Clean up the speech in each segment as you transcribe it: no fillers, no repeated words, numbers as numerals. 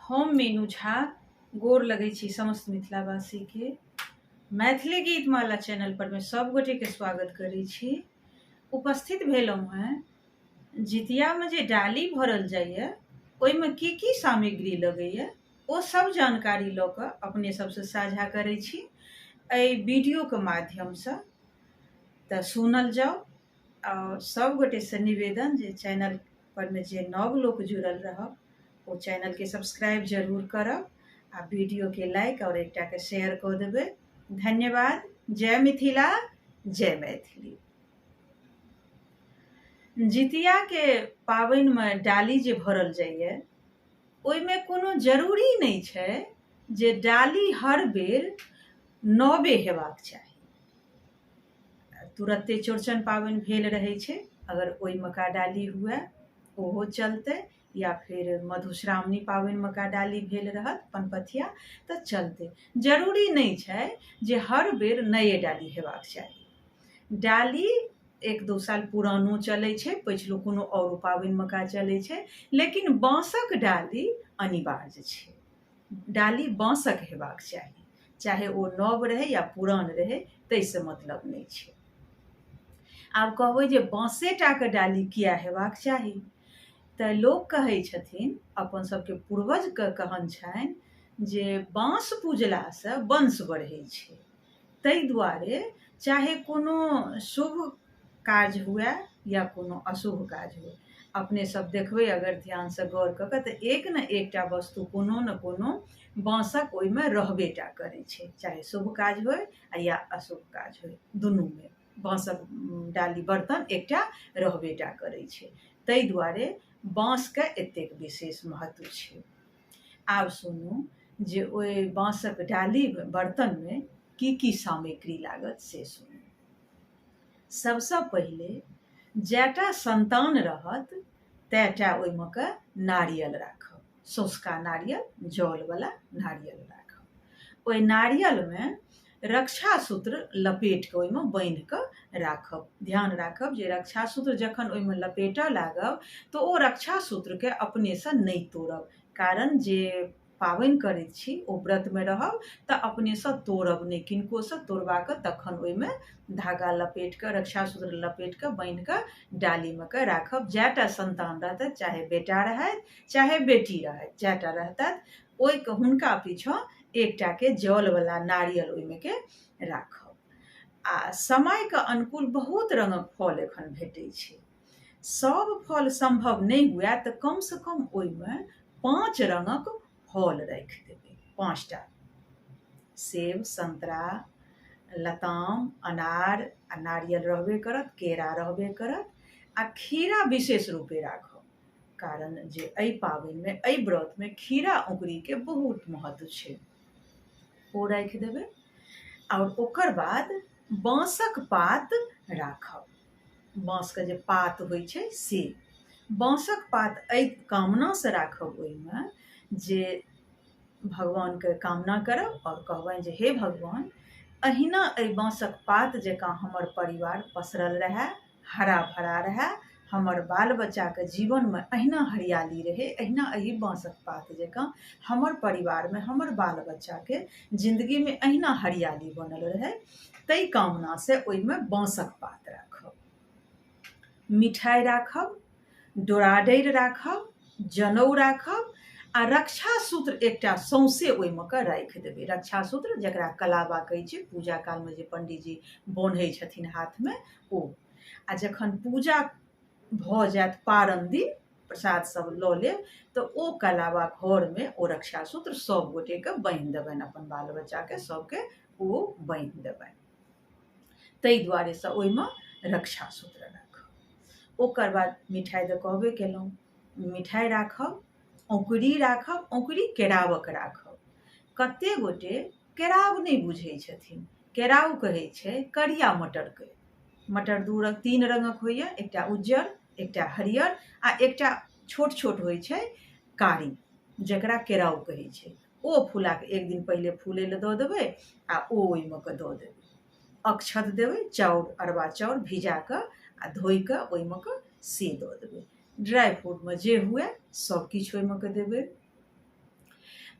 हम मीनू झा गोर लगै छी समस्त मिथिलावासीके। मैथिली गीतमाला चैनल पर मे सब गोटे के स्वागत करै छी। उपस्थित भेलहुँ हेँ जितियामे जे डाली भरल जाइए ओहिमे की की सामग्री लगैए ओ सब जानकारी लऽ कऽ अपने सबसँ साझा करै छी एहि वीडियोके माध्यमसँ। तऽ सुनल जाउ आओर सब गोटेसँ निवेदन जे चैनल परमे जे नव लोक जुड़ल रहब ओ चैनलके सब्सक्राइब जरूर करब आ वीडियोके लाइक आओर एकटाके शेयर कऽ देबै। धन्यवाद। जय मिथिला, जय मैथिली। जितियाके पाबनिमे डाली जे भरल जाइए ओहिमे कोनो जरूरी नहि छै जे डाली हर बेर नवे हेबाक चाही। तुरत्ते चौड़चन पाबनि भेल रहै छै, अगर ओहिमेका डाली हुए ओहो चलतै, या फेर मधुश्रावणी पाबनिमेका डाली भेल रहत पनपथिया तऽ चलतै। जरूरी नहि छै जे हर बेर नये डाली हेबाक चाही। डाली एक दू साल पुरानो चलै छै, पछिलो कोनो औरो पाबनिमेका चलै छै, लेकिन बाँसक डाली अनिवार्य छै। डाली बाँसक हेबाक चाही, चाहे ओ नव रहै या पुरान रहै, ताहिसँ मतलब नहि छै। आब कहबै जे बाँसेटाके डाली किया हेबाक चाही, तऽ लोक कहै छथिन, अपन सबके पूर्वजके कहन छनि जे बाँस पूजलासँ वंश बढ़ै छै। ताहि दुआरे चाहे कोनो शुभ काज हुए या कोनो अशुभ काज हुए, अपने सब देखबै अगर ध्यानसँ गौर कऽ कऽ तऽ एक ने एकटा वस्तु कोनो ने कोनो बाँसक ओहिमे रहबे टा करै छै, चाहे शुभ काज होय या अशुभ काज होय, दुनूमे बाँसक डाली बर्तन एकटा रहबे टा करै छै। ताहि दुआरे बाँसके एतेक विशेष महत्व छै। आब सुनू जे ओहि बाँसक डाली बर्तनमे की की सामग्री लागत से सुनू। सबसँ पहिले जएटा सन्तान रहत तएटा ओहिमे के नारियल राखब, सौंसका नारियल, जलवला नारियल राखब। ओहि नारियलमे रक्षा सूत्र लपेट कऽ ओहिमे बान्हि कऽ राखब। ध्यान राखब जे रक्षा सूत्र जखन ओहिमे लपेटऽ लागब तऽ ओ रक्षा सूत्रके अपनेसँ नहि तोड़ब, कारण जे पाबनि करैत छी ओ व्रतमे रहब तऽ अपनेसँ तोड़ब नहि, किनकोसँ तोड़बा कऽ तखन ओहिमे धागा लपेट कऽ रक्षा सूत्र लपेट कऽ बान्हि कऽ डालीमे कऽ राखब। जएटा सन्तान रहतथि, चाहे बेटा रहथि चाहे बेटी रहथि, जएटा रहतथि ओहिके हुनका पीछाँ एकटाके जलवला नारियल ओहिमे के राखब। आ समयके अनुकूल बहुत रङ्गक फल एखन भेटै छै। सब फल सम्भव नहि हुए तऽ कमसँ कम ओहिमे 5 रङ्गक फल राखि देबै, 5टा सेब, संतरा, लताम, अनार आ नारियल रहबे करत, केरा रहबे करत आ खीरा विशेष रूपे राखब, कारण जे एहि पाबनिमे एहि व्रतमे खीरा औंकुरीके बहुत महत्व छै, ओ राखि देबै। आओर ओकर बाद बाँसक पात राखब, बाँसके जे पात होइ छै से बाँसक पात एहि कामनासँ राखब ओहिमे जे भगवानके कामना करब आओर कहबनि जे हे भगवान, अहिना एहि बाँसक पात जकाँ हमर परिवार पसरल रहए, हरा भरा रहए, हमर बाल बच्चाके जीवनमे अहिना हरियाली रहै, अहिना एहि बाँसक पात जकाँ हमर परिवारमे हमर बाल बच्चाके जिन्दगीमे अहिना हरियाली बनल रहै, ताहि कामनासँ ओहिमे बाँसक पात राखब। मिठाइ राखब, डोराडोरि राखब, जनउ राखब आ रक्षा सूत्र एकटा सौंसे ओहिमे कऽ राखि देबै। रक्षा सूत्र जकरा कलाबा कहै छै, पूजा कालमे जे पंडीजी बन्है छथिन हाथमे ओ। आ जखन पूजा भऽ जायत पारन दिन प्रसाद सब लऽ लेब तऽ ओ कलाबा घरमे ओ रक्षा सूत्र सब गोटेके बान्हि देबनि, अपन बाल बच्चाके सबके ओ बान्हि देबनि। ताहि दुआरेसँ ओहिमे रक्षा सूत्र राखब। ओकर बाद मिठाइ तऽ कहबे केलहुँ, मिठाइ राखब, औंकुरी राखब, औंकुरी केरावक राखब। कते गोटे केराव नहि बुझै छथिन, केराव कहै छै करिया मटरके। मटर 2 रंग 3 रंगक होइए, एकटा उज्जर, एकटा हरियर आ एकटा छोट छोट होइ छै कारी, जकरा केराउ कहै छै। ओ फुलाके एक दिन पहिले फूलै लए दऽ देबै आ ओ ओहिमे कऽ दऽ देबै। अक्षत देबै, चाउर अरबा चाउर भिजा कऽ आ धोइ कऽ ओहिमे कऽ से दऽ देबै। ड्राइ फ्रूटमे जे हुए सब किछु ओहिमे कऽ देबै।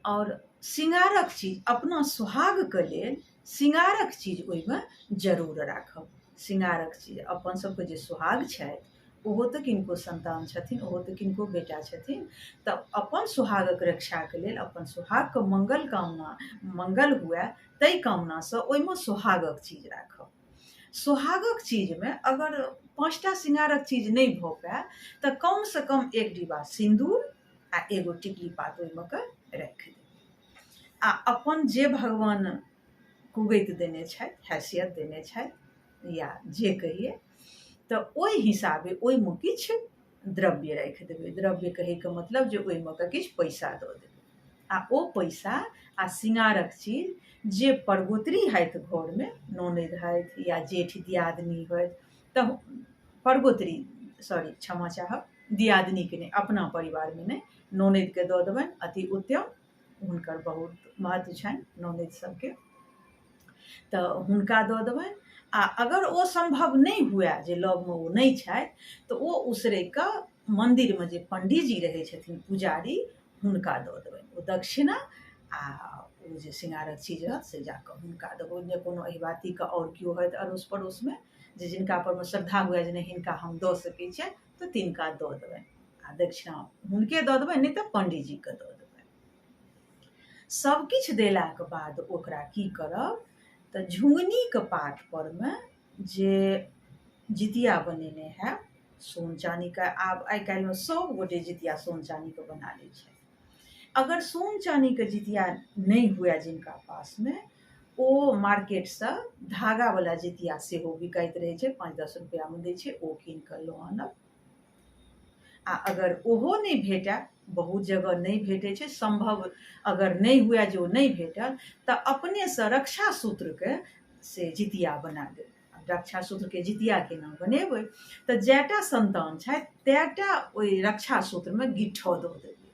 आओर सिंगारक चीज अपना सोहागके लेल सिंगारक चीज ओहिमे जरूर राखब। सिंगारक चीज अपन सबके जे सोहाग छथि ओहो तऽ किनको सन्तान छथिन, ओहो तऽ किनको बेटा छथिन, तऽ अपन सोहागक रक्षाके लेल अपन सोहागके मंगल कामना मंगल हुए ताहि कामनासँ ओहिमे सोहागक चीज राखब। सोहागक चीजमे अगर 5टा सिंगारक चीज नहि भऽ पाए तऽ कमसँ कम एक डिब्बा सिन्दूर आ एगो टिकली पात ओहिमे के राखि देबै। आ अपन जे भगवान कुगैत देने छथि, हैसियत देने छथि या जे कहियै, तऽ ओहि हिसाबे ओहिमे किछु द्रव्य राखि देबै। द्रव्य कहैके मतलब जे ओहिमे के किछु पैसा दऽ देबै। आ ओ पैसा आ सिंगारक चीज जे परगोत्री हैत घरमे, ननदि हैत या जेठ दियादनी हैत, तऽ परगोत्री सॉरी क्षमा चाहब, दियादनीके नहि, अपना परिवारमे नहि, ननदिके दऽ देबनि, अति उत्तम, हुनकर बहुत महत्व छनि ननदि सबके, तऽ हुनका दऽ देबनि। आ अगर ओ सम्भव नहि हुए जे लगमे ओ नहि छथि, तऽ ओ उसरैग कऽ मन्दिरमे जे पंडीजी रहै छथिन पुजारी, हुनका दऽ देबनि ओ दक्षिणा। आ ओ जे सिंगारक चीज रहत से जाकऽ हुनका देबै। जे कोनो अहिबातीके आओर केओ होथि अड़ोस पड़ोसमे जे जिनका परमे श्रद्धा हुए जे नहि हिनका हम दऽ सकै छियनि, तऽ तिनका दऽ देबनि आ दक्षिणा हुनके दऽ देबनि, नहि तऽ पंडीजीके दऽ देबनि। सबकिछु देलाके बाद ओकरा की करब तऽ झुङ्गनीके पात परमे जे जितिया बनेने हैब सोन चानीके, आब आइ काल्हिमे सब गोटे जितिया सोन चानीके बना लै छथि। अगर सोन चानीके जितिया नहि हुए जिनका पासमे, ओ मार्केटसँ धागावला जितिया सेहो बिकाइत रहै छै, 5-10 रुपैआमे दै छै, ओ कीन कऽ लऽ आनब। आ अगर ओहो नहि भेटए, बहुत जगह नहि भेटै छै, सम्भव अगर नहि हुए जे ओ नहि भेटल, तऽ अपनेसँ रक्षा सूत्रके से जितिया बना देब। रक्षा सूत्रके जितिया केना बनेबै तऽ जएटा सन्तान छथि तएटा ओहि रक्षा सूत्रमे गिट्ठऽ दऽ देबै।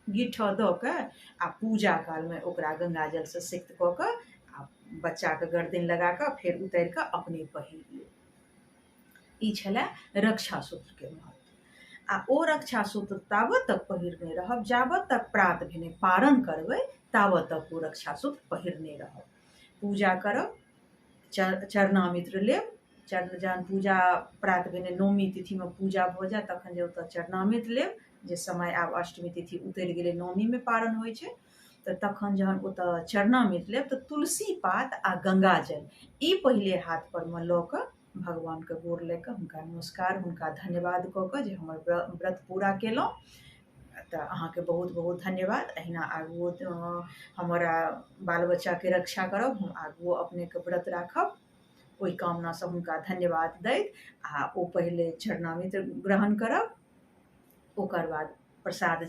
गिट्ठऽ दऽ कऽ आ पूजा कालमे ओकरा गङ्गाजलसँ सिक्त कऽ कऽ आ बच्चाके गर्दन लगा कऽ फेर उतारि कऽ अपने पहिर लेब। ई छलए रक्षा सूत्रके महत्व। आ ओ रक्षा सूत्र ताबत तक पहिरने रहब जाबत तक प्रात भेने पारण करबै, ताबत तक ओ रक्षा सूत्र पहिरने रहब। पूजा करब, चरणामित्र लेब। चरण जहन पूजा प्रात भेने नवमी तिथिमे पूजा भऽ जायत तखन जे ओतऽ चरणामित्र लेब, जे समय आब अष्टमी तिथि उतरि गेलै, नवमीमे पारण होइ छै, तऽ तखन जहन ओतऽ चरणामृत लेब तऽ तुलसी पात आ गङ्गाजल ई पहिले हाथ परमे लऽ कऽ भगवानके गोर लागि कऽ हुनका नमस्कार, हुनका धन्यवाद कऽ कऽ जे हमर व्रत पूरा केलहुँ तऽ अहाँके बहुत बहुत धन्यवाद, अहिना आगुओ हमरा बाल बच्चाके रक्षा करब, हम आगुओ अपनेके व्रत राखब, ओहि कामनासँ हुनका धन्यवाद दैत आ ओ पहिले चरणामृत ग्रहण करब। ओकर बाद प्रसाद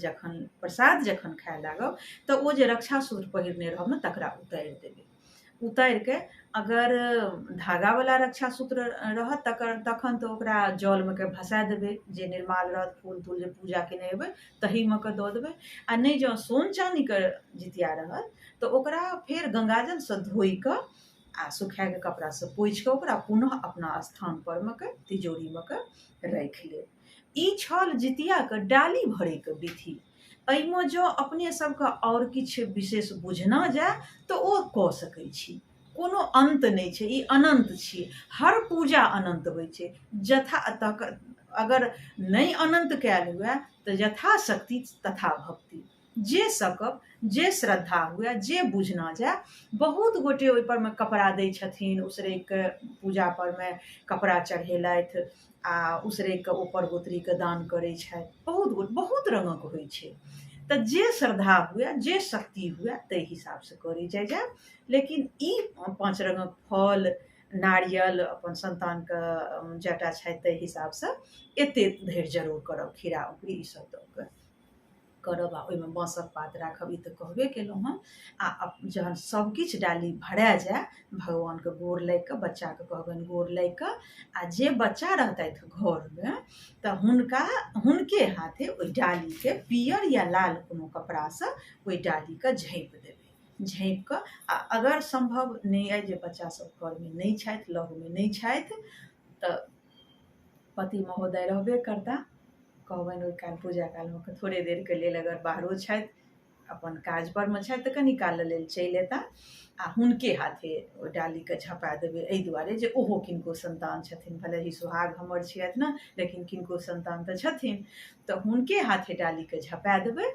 जखन खाय लागब तऽ ओ जे रक्षा सूत्र पहिरने रहब ने तकरा उतारि देबै। उतारि कऽ अगर धागावला रक्षा सूत्र रहत तकर तखन तऽ ओकरा जलमे के भसा देबै, जे निर्माल रहत फूल तूल जे पूजा केने हेबै तहीमे के दऽ देबै। आ नहि जँ सोन चानीके जितिया रहत तऽ ओकरा फेर गङ्गाजलसँ धोइ कऽ आ सुखाए कऽ कपड़ासँ पोछि कऽ ओकरा पुनः अपना स्थान परमे के तिजोरीमे के राखि लेब। ई छल जितियाके डाली भरैके विधि। एहिमे जँ अपने सबके आओर किछु विशेष बुझना जाय तऽ ओ कऽ सकै छी, कोनो अन्त नहि छै, ई अनन्त छियै। हर पूजा अनन्त होइ छै। जथा तक अगर नहि अनन्त कयल हुए तऽ यथाशक्ति तथा भक्ति, जे सकब, जे श्रद्धा हुए, जे बुझना जाय। बहुत गोटे ओहि परमे कपड़ा दै छथिन, उसरैग कऽ पूजा परमे कपड़ा चढ़ेलथि आ उसरैग कऽ ओ परगोतरीके दान करै छथि। बहुत गोटे बहुत रङ्गक होइ छै, तऽ जे श्रद्धा हुए, जे शक्ति हुए ताहि हिसाबसँ करै जाइ जाय। लेकिन ई 5 रङ्गक फल, नारियल अपन सन्तानके जएटा छथि ताहि हिसाबसँ एते धरि जरूर करब, खीरा उकरी ईसब दऽ कऽ करब आ ओहिमे बाँसक पात राखब, ई तऽ कहबे केलहुँ हँ। आ जहन सबकिछु डाली भरा जाय, भगवानके गोर लागि कऽ बच्चाके कहबनि गोर लागि कऽ, आ जे बच्चा रहतथि घरमे तऽ हुनका हुनके हाथे ओहि डालीके पियर या लाल कोनो कपड़ासँ ओहि डालीके झाँपि देबै। झाँपि कऽ आ अगर सम्भव नहि अइ जे बच्चा सब घरमे नहि छथि, लगमे नहि छथि, तऽ पति महोदय रहबे करता, कहबनि ओहि काल पूजा कालमे थोड़े देरके लेल अगर बाहरो छथि अपन काज परमे छथि तऽ कनी काल लेल चलि एता आ हुनके हाथे ओहि डालीके झपा देबै। एहि दुआरे जे ओहो किनको संतान छथिन, भले ही सुहाग हमर छियथि ने, लेकिन किनको संतान तऽ छथिन, तऽ हुनके हाथे डालीके झपा देबै।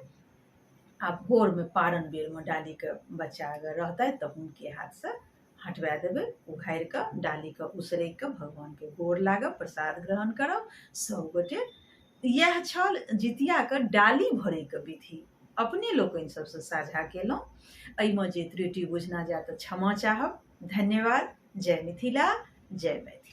आ भोरमे पारन बेरमे डालीके बच्चा अगर रहतै तऽ हुनके हाथसँ हटवा देबै, उघारि कऽ डालीके उसरगि कऽ भगवानके गोर लागब, प्रसाद ग्रहण करब सभगोटे। इएह छल जितियाके डाली भरैके विधि, अपने लोकनि सबसँ साझा केलहुँ। एहिमे जे त्रुटि बुझना जाय तऽ क्षमा चाहब। धन्यवाद। जय मिथिला, जय मैथिली।